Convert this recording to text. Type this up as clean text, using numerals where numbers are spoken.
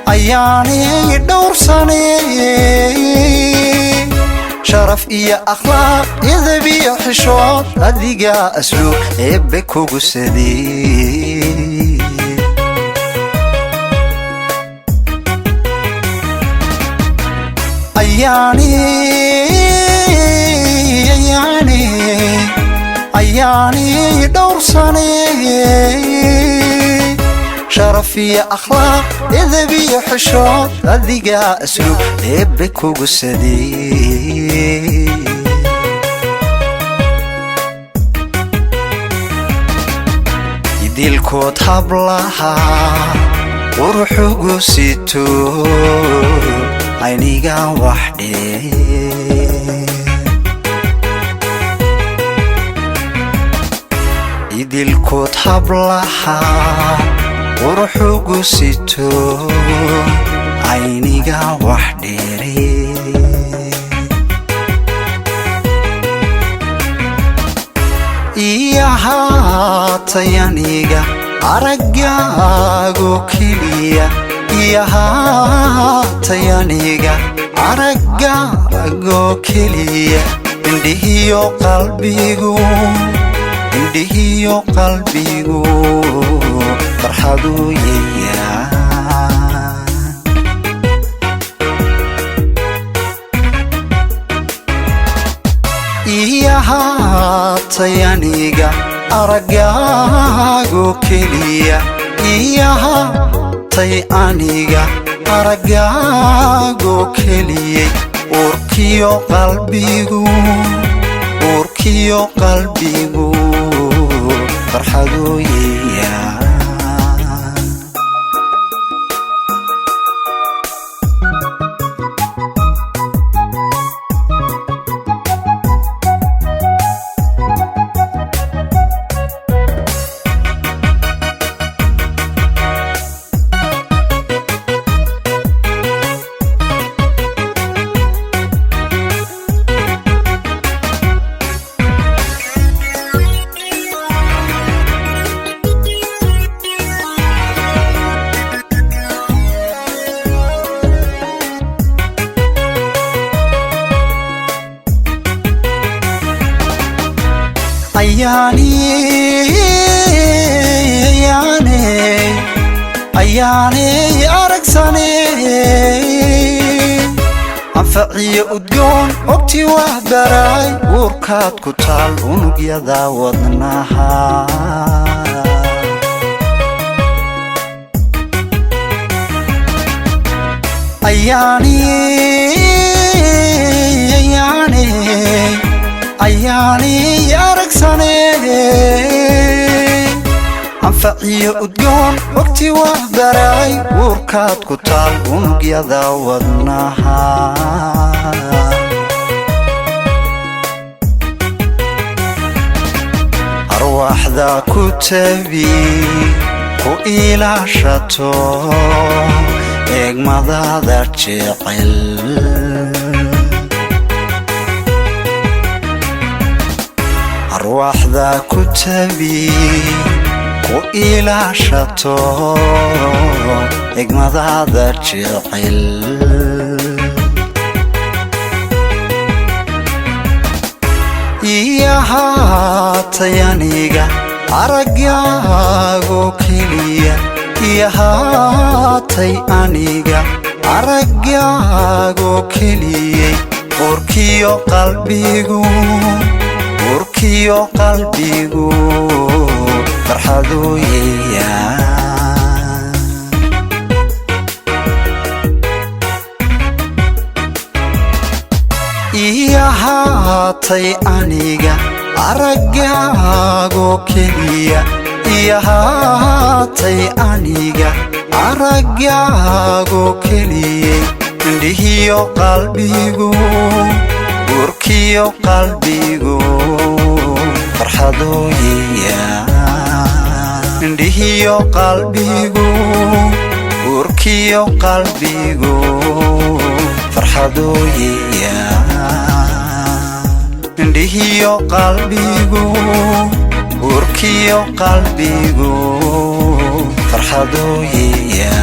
Ayaanay dhowrsane, sharaf iyo akhlaaq, edeb iyo xishood, adiga asluub Eebbe kugu sadey. Ayaanay dhowrsane, sharaf iyo akhlaaq, edeb iyo xishood, adiga asluub Eebbe kugu sadey. Idilkood hablaha quruxugu sito, ayniga wax dhee. Idilkood hablaha quruxugu sito, ayniga wax dheere. Iyo haatay aniga araggaagu keliya, iyo haatay aniga araggaago keliya, indhihiyo qalbigu, indhihiyo qalbigu farxaduu yeeyaa. Iyo haatay aniga araggaago keliya, iyo haatay aniga araggaago keliyay, uurkiyo qalbigu, uurkiyo qalbigu farxaduu yeeyaa. Ayaanay aragsane, anfaciyo udgoon ogti wah baray, uurkaad ku taal unugyada wadnaha. Ayaanay aragsane, anfaciyo udgoon ogti wah baray, uurkaad ku taal unugyada wadnaha. Arwaaxda ku tabi, ku ilaashato eegmadaada jecel. Arwaaxda ku tabi, ku ilaashato egmadaada jecel. Iyo haatay aniga araggaago keliya, iyo haatay aniga araggaago keliyay, uurkiyo qalbigu, uurkiyo qalbigu farxaduu yeeyaa. Iyo haatay aniga araggaago keliya, iyo haatay aniga araggaago keliyay, indhihiyo qalbigu, uurkiyo qalbigu farxaduu yeeyaa. Indhihiyo qalbigu, uurkiyo qalbigu farxaduu yeeyaa. Indhihiyo qalbigu, uurkiyo Uurkiyo qalbigu farxadooyaya.